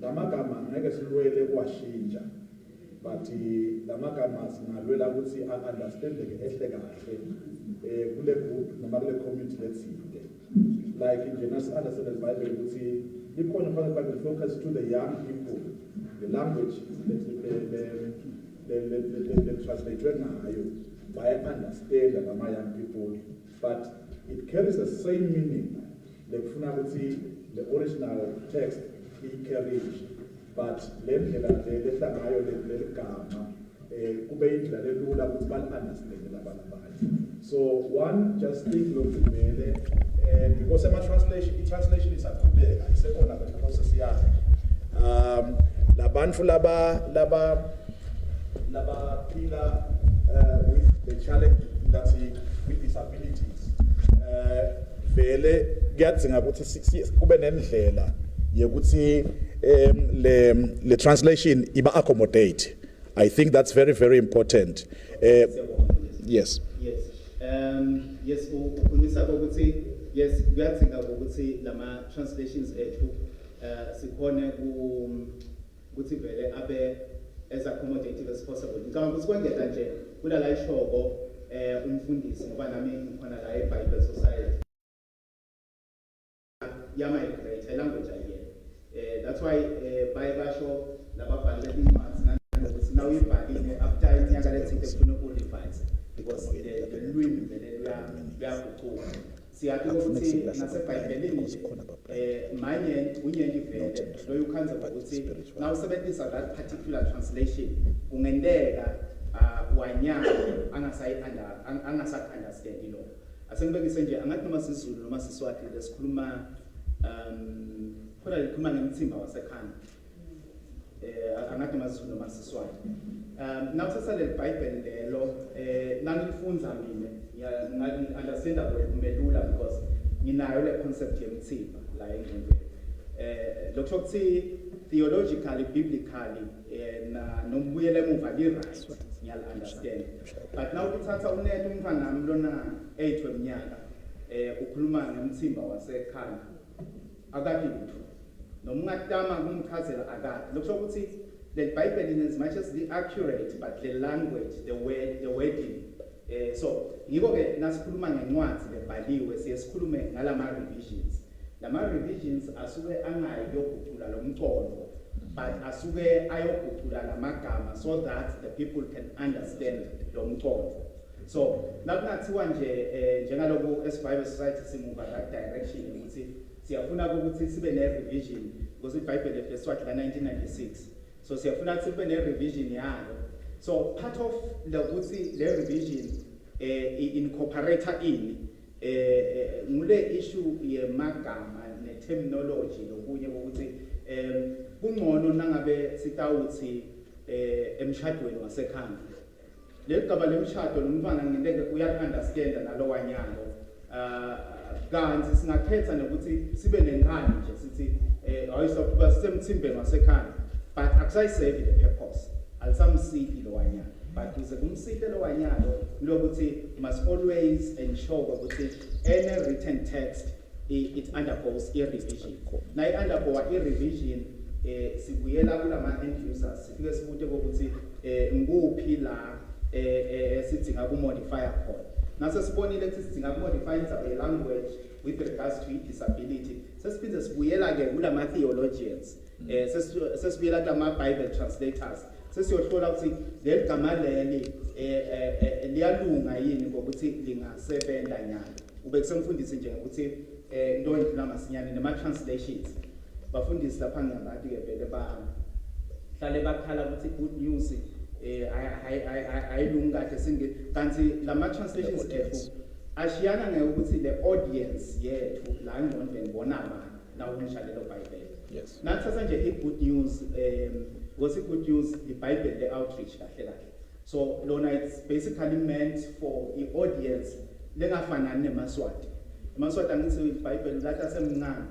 Lamagama ngeke silwele kuwashintsha, but lamagama singalwela ukuthi a-understandeke ehle kahle kule group noma kule community letsite. Like nje nasi-understand the Bible ukuthi likhona fanele Bible focus to the young people, the language le translate ngayo baya-understand lama young people, but it carries the same meaning lekufuna ukuthi the original text iyicarry, but le ndlela le lehla ngayo leli gama kube indlela lelula ukuthi bali-understand labantu abanye. So one just think lokuthi vele because ama-translation, i-translation isaqhubeka, isekhona le process yayo, labantu laba labaphila with the challenge that with disabilities, vele kuyadzinga ukuthi kube nendlela yokuthi le translation iba accommodate. I think that's very, very important. Siyabonga. Yes. Yes. Yes, ukhulumisa ukuthi yes, kuyadzinga ukuthi lama translations ethu sikhone ku ukuthi vele abe as accommodative as possible. Ngicabanga ukuthi kwengeza nje kulala ishoko umfundisi, ngoba nami ngikhona la eBible Society, ya migrate language ayiyena. That's why baye basho lababhali betincwadzi nanokuthi na uyibhalile, after iminyaka letsite kufuna u-revise because le lwimi vele luyagucuka. Siyathi ukuthi nasebhayibhelini nje manye unyenti vele loyo ukhandza ukuthi na usebenzisa that particular translation kungenteka wanyana angasayi under angasak-understand lo. Asengibekise nje, angathi noma siZulu noma siSwati lesikhuluma, khona likhuluma ngemtsimba wasekhanda, angathi noma siZulu noma siSwati. Nawuthatha leli Bible lelo, nangilifundza mina ngiya understanda kumelula because nginayo le concept yemtsimba la engqondweni. Lokho ukuthi theologically, biblically, na nombuyela emuva li right, ngiyal understand, but now uthatha unethe umntwana nami lona 8 weminyaka, ukhuluma ngemtsimba wasekhanda, akati lutho noma ungatama kumchazela, akati. Lokho ukuthi le Bible, in as much as the accurate, but the language, the word, the wording. So ngiko ke nasikhuluma ngencwadi lebhaliwe siye sikhulume ngalama revisions. Lama revisions asuke angayi kuyogucula lo mcondo, but asuke ayogucula lamagama so that the people can understand lo mcondo. So nakungathiwa nje njengaloku esiBible Society simuva that direction ukuthi siyafuna ukuthi sibe ne revision because iBhayibheli leSwati la 1996, so siyafuna ukuthi kube ne revision yalo. So part of lokuthi le revision incorporate ini ngule issue yemagama ne terminology, lokunye ukuthi kungcono nangabe sitawuthi emshadweni wasekhaya, leli gaba lemshado lo mntwana ngenteke uyaku-understanda nalo wanyalo, kanti singakhetha nokuthi sibe nenkani nje sithi ayisokuba sisemthimbeni wasekhaya, but akusayiserve the purpose, alisamsiti lo wanyalo. But kuze kumsite lo wanyalo lokuthi must always ensure ukuthi any written text it undergoes a revision. Na i-undergo a revision, sibuyela kulama end users, sifike sibute ukuthi nguphi la sidzinga ku modify khona. Nase sibonile ukuthi sidzinga ku modify indzaba ye language with regards to disability, sesiphinde sibuyela ke kulama theologians, sesibuyela kulama Bible translators, sesiyohlola ukuthi leli gama leli liyalunga yini ngokuthi lingasebenza nyalo. Ube kusemfundisi nje ukuthi into endlula masinyane nema translations, bafundisi lapha ngiyabati ke vele ba hlale bakhala ukuthi Good News ayilungi kahle singe, kanti lama translations ethu ashiyana ngekuthi le audience yethu la engqondweni bona bani nawumusha lelo Bible. Nathatha nje i-Good News, because i-Good News iBhayibheli le-outreach kahle kahle, so lona it's basically meant for i-audience lengafanani nemaSwati. EmaSwati angithi iBhayibheli lathi asemncane,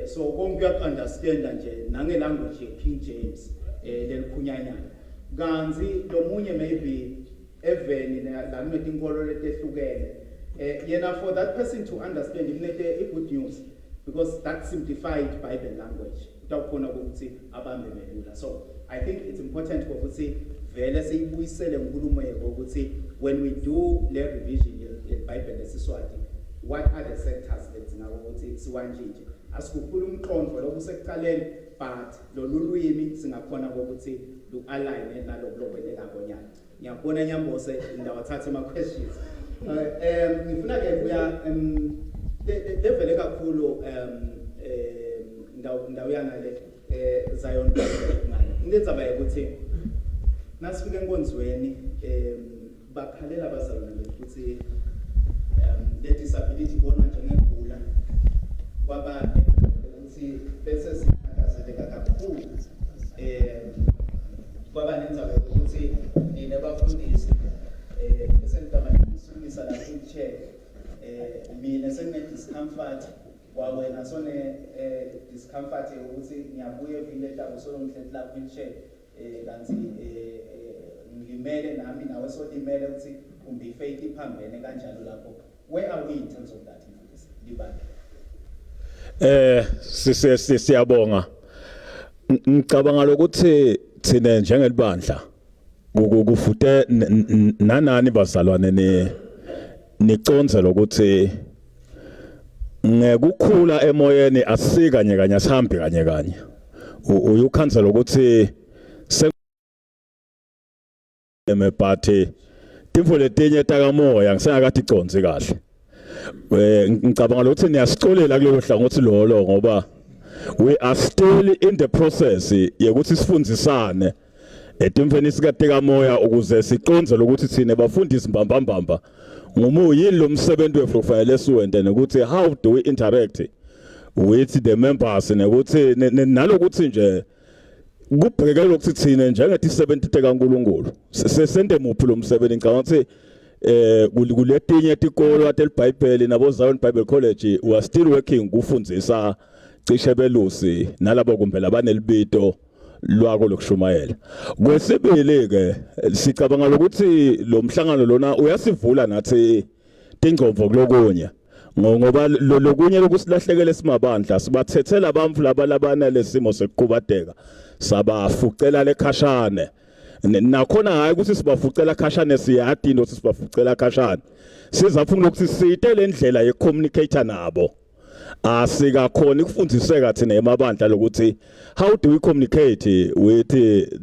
so konke uyaku-understanda nje nange language ye-King James lelikhunyanyana, kanti lo munye maybe eveni la kunetinkolo letehlukene, yena for that person to understand kunete i-Good News because that simplified Bible language. Utawukhona ukuthi abambe melula. So I think it's important ukuthi vele siyibuyisele inkulumo ukuthi when we do le revision yeBhayibheli leSiswati, what are the sectors ledzinga ukuthi siwantshintshe? Asikukhulu umqondo lokusekuqaleni, but lolu lwimi singakhona ukuthi lu-align naloku lokwenekako nyalo. Ngiyabona Nyambose ngawathatha ama questions. Ngifuna ke kuya levele kakhulu ndawo yangale Zion ngale. Indzaba ukuthi nasifika enkonzweni bakhalela abazalwane bethu ukuthi le disability ibonwa njengegula, kwaba ukuthi bese sikhathazeleka kakhulu, kwaba nendzaba yokuthi nina bafundisi bese ngidama ngisukisa la wheelchair, mina sengine discomfort, kwawena sone discomfort ukuthi ngiyabuya evillage abo solo ngihleli la wheelchair, kanti ngilimele nami, nawe solimele ukuthi kumbe ifaith iphambene kanjalo lapho. Where are we in terms of that, mfundisi libandla? Siyabonga. Ngicabanga lokuthi thine njengelibandla kufute nanani bazalwane ni niconze lokuthi ngekukhula emoyeni asikanye kanye, asihambi kanye kanye. Uyukhansela ukuthi but timfo letinye takamoya ngisengakathi conzi kahle. Ngicabanga ukuthi niyasicolela kulelo hlangothi lolo, ngoba we are still in the process yekuthi sifundzisane etimfeni sikateka moya ukuze siconze lokuthi thine bafundisi mbambambamba ngumu yini lo msebenzi wethu kufanele siwente, nokuthi how do we interact with the members, nekuthi nalokuthi nje kubhekeke lokuthi thine njengetisebenzi tekaNkuluNkulu sesente muphi lo msebenzi. Ngicabanga ukuthi kuletinye tikolo ateliBhayibheli nabo Zion Bible College, we are still working kufundzisa cishe belusi nalabo kumbe labanelibito lwako lokushumayela. Kwesibili ke, sicabanga ukuthi lo mhlangano lona uyasivula nathi tingcomvo kulokunye, ngoba lokunye lokusilahlekele simabandla, sibathethela abantu laba labana lesimo sekuqhubadeka, sabafucela lekhashane. Nakhona hayi ukuthi sibafucela khashane, siyadi into ukuthi sibafucela khashane, sizafuna ukuthi site le ndlela ye-communicator nabo. Asikakhona ukufundiseka thina emabandla lokuthi how do we communicate with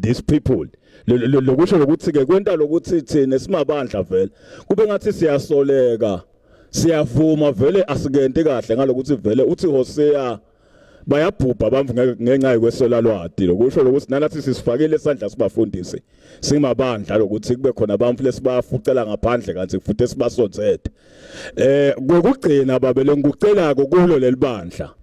these people. Lokusho ukuthi ke kwenta lokuthi thina simabandla vele kube ngathi siyasoleka. Siyavuma vele asikenti kahle ngalokuthi vele uthi Hosea bayabhubha abantu ngenxa yokweswela lwati. Lokusho lokuthi nanathi sisifakile isandla sibafundisi singabandla lokuthi kube khona abantu lesibafucela ngaphandle kanti futhi esibasonzete. Kokugcina babe, lengikucelako kulo lelibandla,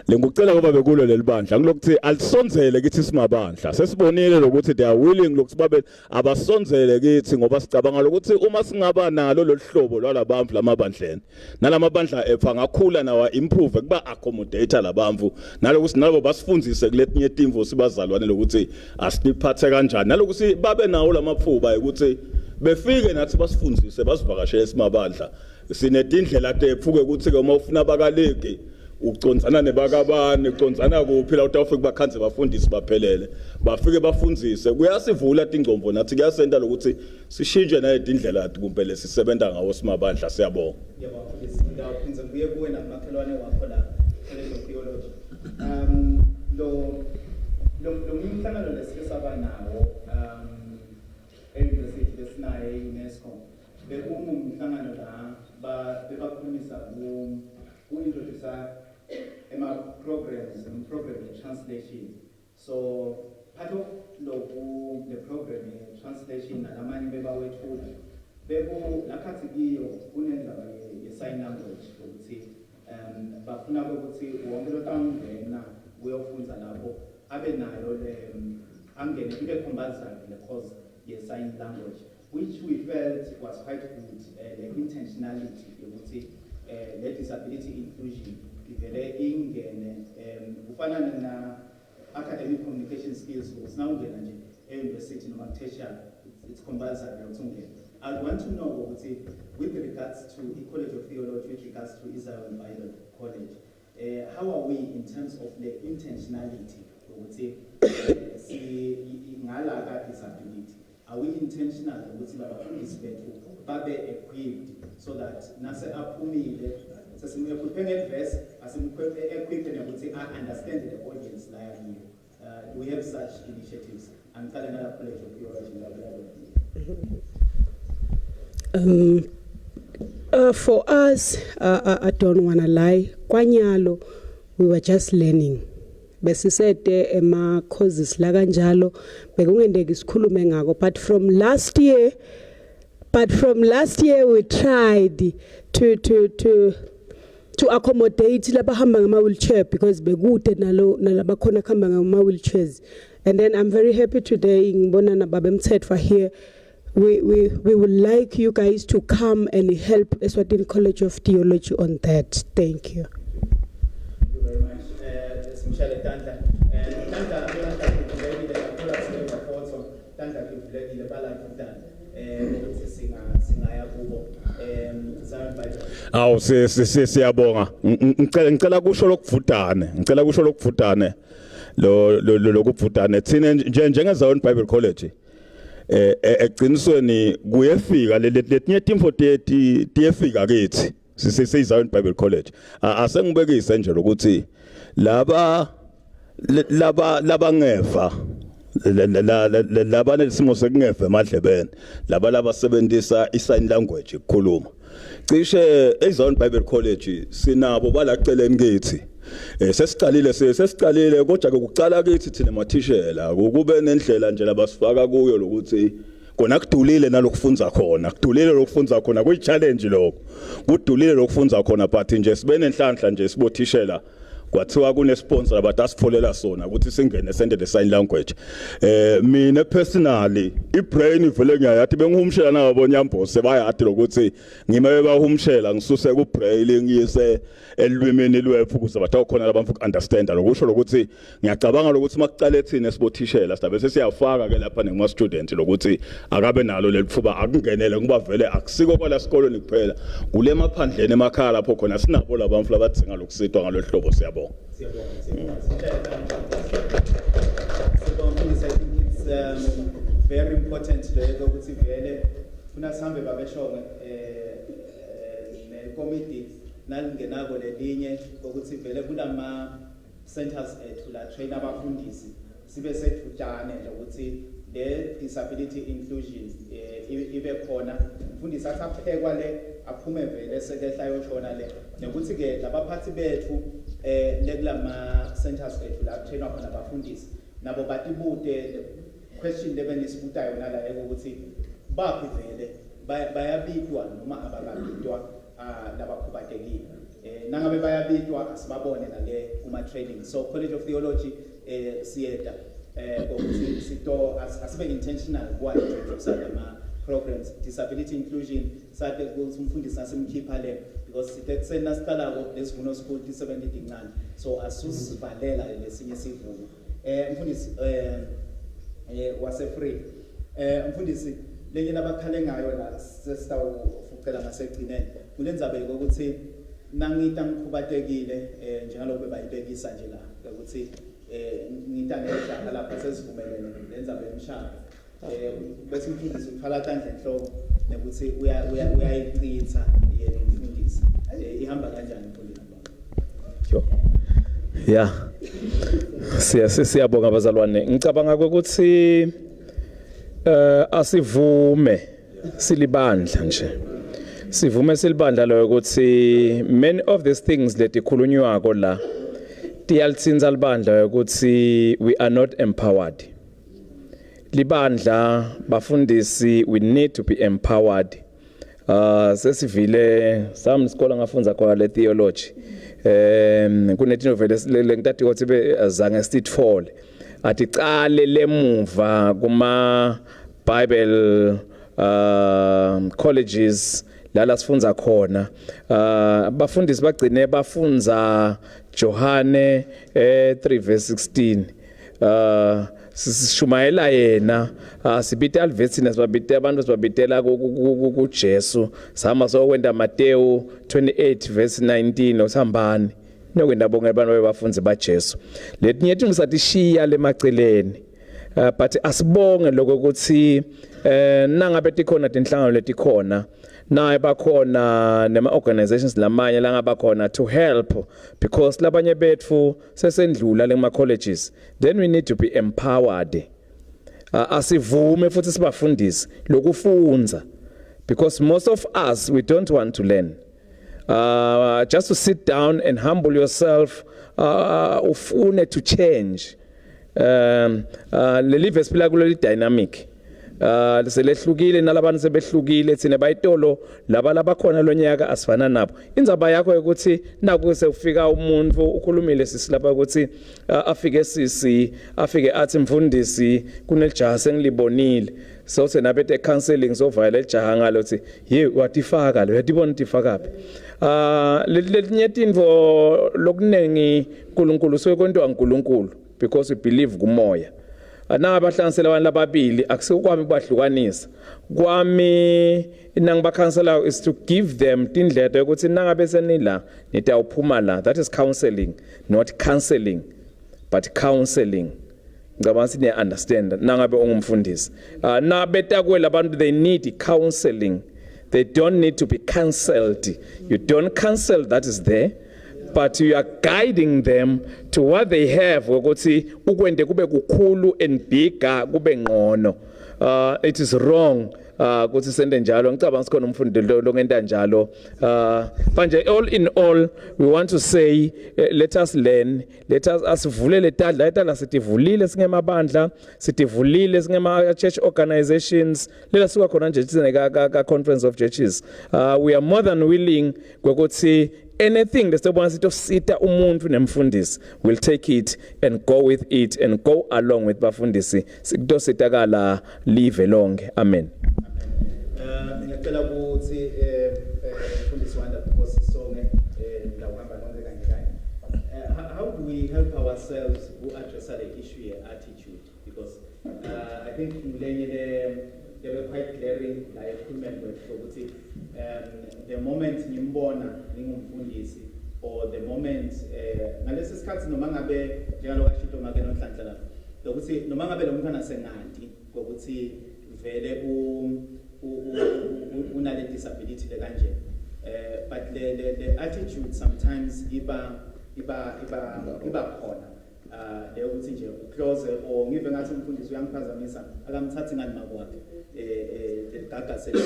lengikucela ngoba bekulo lelibandla ngilokuthi alisondzele kithi simabandla. Sesibonile lokuthi they are willing lokuthi babe abasondzele kithi, ngoba sicabanga lokuthi uma singaba nalo lolu hlobo lwalabantu lamabandleni nalamabandla epha ngakhula nawa improve kuba accommodate labantu, nalokuthi nalabo basifundzise kuletinye timvo sibazalwane lokuthi asiphathe kanjani, nalokuthi babe nawo lamaphuba ukuthi befike nathi basifundzise, basivakashele simabandla. Sinetindlela tetfu ke ukuthi ke uma ufuna bakaligi ucondzana nebakabani, ucondzana kuphi la utawufika bakhandze bafundisi baphelele, bafike bafundzise. Kuyasivula tingcombo nathi, kuyasenta lokuthi sishintshe nayetindlela kumbe lesisebenta ngawo simabandla. Siyabonga. Ngiyabonga mfundisi. Ngiyawuphindze ngibuye kuwe nakumakhelwane wakho la College of Theology. Lo mhlangano lesike saba nawo e-university lesinayo e-UNESCO, bekungumhlangano la ba bebakhulumisa ku ku-introduce ema-programs, program ye-translation. So part of loku le program ye-translation nalamanye bebawethula beku lakhathi kiyo kunendzaba ye-sign language, ukuthi bafuna ukuthi wonke lotawungena uyofundza lapho abe nayo le angene ibe compulsory le course ye-sign language, which we felt was quite good, the intentionality yokuthi le disability inclusion ivele ingene, kufana na academic communication skills, ukuthi nawungena nje e-university noma tertiary it's compulsory ukuthi ungene. I want to know ukuthi with regards to i-College of Theology, with regards to Zion Bible College, how are we in terms of the intentionality? Ukuthi si ngala ka disability, are we intentional ukuthi labafundisi bethu babe equipped so that nase aphumile sesim-equiphe nge-verse, asim-equiphe nekuthi a-understand the audience la yakiyo? Do we have such initiatives? Angiqale ngala College of Theology ngabuyalo. For us, I don't want to lie. Kwanyalo, we were just learning. Besisete ema courses la kanjalo, bekungendeki sikhulume ngako, but from last year we tried to accommodate labahamba ngama wheelchair because bekude nalo nalabakhona kuhamba ngama wheelchairs. And then I'm very happy today ngibona nababa Mthethwa here. We would like you guys to come and help Eswatini College of Theology on that. Thank you. Thank you very much. Simshayele tandla. Tandla tandla tivulekile kakhulu, asile maphotho. Tandla tivulekile bala tandla. Ukuthi singaya kubo. Zion Bible. Awu, siyabonga. Ngicela kusho lokuvutane. Ngicela kusho lokuvutane. Lo lokuvutane thina nje njenge Zion Bible College, eqinisweni kuyefika letinye timfo tiyefika kithi sise Zion Bible College. Asengibekise nje lokuthi laba labangeva, laba nesimo sekungeva emadlebeni, laba labasebenzisa i-sign language ukukhuluma, cishe eZion Bible College sinabo balaceleni kithi. Sesiqalile, kodwa ke kucala kithi thina mathishela kube nendlela nje labasifaka kuyo lokuthi kona kudulile nalokufunza khona, kudulile lokufunza khona, kuyi challenge lokho, kudulile lokufunza khona, but nje sibe nenhlanhla nje sibothishela, kwathiwa kune sponsor abathi asitholela sona ukuthi singene sente le sign language. Mina personally, ibraille vele ngiyayathi, bengihumshela nabo Nyambose, bayathi lokuthi ngime bahumshela ngisuse ku braille ngiyise elwimini lwethu ukuze bathawu khona labantu understand. Lokusho lokuthi ngiyacabanga lokuthi makucale thina sibothishela, sidabe sesiyafaka ke lapha nema student lokuthi akabe nalo lelithuba akungenele, ngoba vele akusiko kwala sikolweni kuphela, kule maphandleni emakhaya lapho khona sinabo labantu labadzinga lokusitwa ngalohlobo. Siyabonga. Siyabonga, siyabonga. Simshayele tandla. Siyabonga mfundisi, I think it's very important leyo ukuthi vele funa sihambe babeshonge nekomiti nalingenako lelinye ukuthi vele kulama centers ethu la train abafundisi sibe sethutshane nje ukuthi le disability inclusion ibe khona. Umfundisi athi aphekwa le aphume vele sekehla yoshona le, nekuthi ke labaphathi bethu lekulama centers ethu la trainwa khona abafundisi nabo batibute le question lebenisibuta yona la ukuthi baphi vele, bayabitwa noma abakabitwa labakhubatekile. Nangabe bayabitwa, asibabone nale kuma training. So College of Theology, siyeta ukuthi sito asibe intentional kwa introduce lama programs disability inclusion, sate ukuthi umfundisi asimkhipha le, because sithe kuseni nasiqalako lesivuno school tisebenti tincane, so asusivalela lesinye sivuno. Mfundisi wase free, mfundisi, lenye labakhale ngayo la sesitawufucela ngasegcineni kulendzaba ukuthi nangita ngikhubatekile, njengalokho bebayibekisa nje la ukuthi ngita nejaha lapha sesivumelene lendzaba yemshado, bese umfundisi utfwala tandla enhloko nekuthi uya uyayichitha yena umfundisi. Ihamba kanjani, mfundisi? Yo. Yeah. Siya siyabonga bazalwane. Ngicabanga ukuthi asivume silibandla nje. Sivume silibandla lo ukuthi many of these things letikhulunywako la tiyalitsinza libandla ukuthi we are not empowered. Libandla, bafundisi, we need to be empowered. Sesivile sami isikole ngafunza khona le theology. Kunetinovele lengitati ukuthi be azange sithole. Aticale lemuva kuma Bible colleges lala sifunza khona. Bafundisi bagcine bafunza Johane 3 verse 16. Sishumayela yena, sibite alivesi sibabite abantu, sibabitela kuJesu. Sihamba sokwenda Matthew 28 verse 19, usihambani. Nokwenda bonke abantu babafundi baJesu. Letinye tintfo satishiya lemaceleni. But asibonge lokho ukuthi nangabe tikhona tinhlangano letikhona naye bakhona nema organizations lamanye langaba khona to help, because labanye bethu sesendlula lema colleges, then we need to be empowered. Asivume futhi sibafundise lokufundza, because most of us, we don't want to learn. Just to sit down and humble yourself, ufune to change. Leli verse phila kuleli dynamic selehlukile nalabantu sebehlukile. Thina bayitolo laba labakhona lonyaka asifana nabo. Indzaba yakho ukuthi naku sekufika umuntu, ukhulumile sisi lapha ukuthi afike sisi, afike athi, "Mfundisi, kunelijaha sengilibonile." So senabete counseling, sovayela lijaha ngalo uthi, "Ye, watifaka lo, uyatibona tifaka phi?" Letinye tintfo lokunengi uNkulunkulu suke kwentiwa uNkulunkulu, because we believe kumoya. Nangabahlanganisela abantu lababili, akusikwami kubahlukanisa. Kwami nangibakhansela is to give them tindlela yokuthi nangabe senila nitawuphuma la. That is counseling, not counseling but counseling. Ngicabanga ukuthi niya understand nangabe ungumfundisi. Nabeta kwela abantu, they need counseling, they don't need to be cancelled. You don't cancel that is there, but you are guiding them to what they have ukuthi ukwende kube kukhulu and bigger, kube ngcono. It is wrong ukuthi sende njalo. Ngicabanga sikhona umfundi lo ngenta njalo. Manje, all in all, we want to say, let us learn, let us asivulele tandla. Etandla sitivulile singemabandla, sitivulile singema church organizations lela suka khona nje thina ka Conference of Churches. We are more than willing ukuthi anything lesibona sithi sita umuntu nemfundisi, will take it and go with it and go along with bafundisi, sikutositakala live lonke. Amen. Ngiyacela ukuthi mfundisi Wanda, because sonke ngawuhamba nonke kanye kanye. How do we help ourselves who address the issue ye attitude, because I think ngilenye le they were quite glaring la ekhulumeni kwethu ukuthi the moment ngimbona ngingumfundisi or the moment ngalesi sikhathi, noma ngabe njengaloku ashito make Nonhlanhla lapha lokuthi noma ngabe lo mntwana sengadi ngokuthi vele unale disability le kanje, but le attitude sometimes iba khona leyo ukuthi nje uclose or ngive ngathi umfundisi uyangiphazamisa, akamthathi ngani makwakhe legaga sele.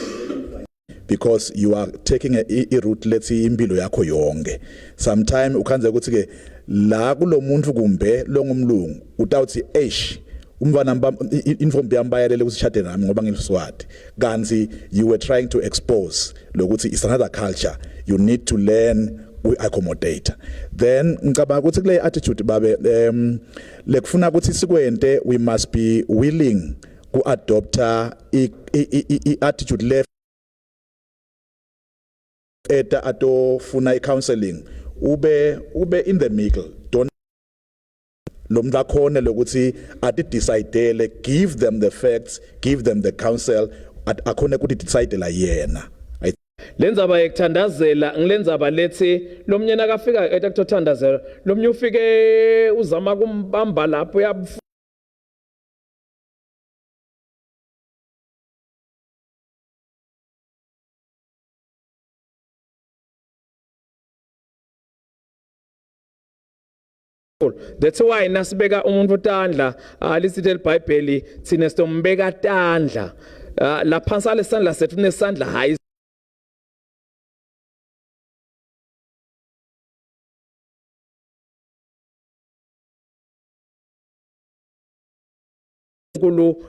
Because you are taking a route lethi impilo yakho yonke. Sometime ukhanze ukuthi ke la kulomuntu kumbe longumlungu utawuthi, "Eish, umfana intombi yami bayalele ukuthi ishade nami ngoba ngiliswati," kanti you were trying to expose lokuthi it's another culture you need to learn, we accommodate. Then ngicabanga ukuthi kule attitude babe lekufuna ukuthi sikwente, we must be willing ku adopta i attitude le eta atofuna i-counseling, ube in the middle. Don't lo muntu akhone lokuthi ati decide. Give them the facts, give them the counsel, akhone ukuthi decide la yena. Lenzaba yekuthandazela ngilenzaba lethi lomnye nakafika eta kutothandazela, lomnye ufike uzama kumbamba lapho uyabufuna. That's why nasibeka umuntu tandla, lisithi eBhayibheli thina sitombeka tandla laphansi alesandla sethu nesandla hayi uNkulunkulu.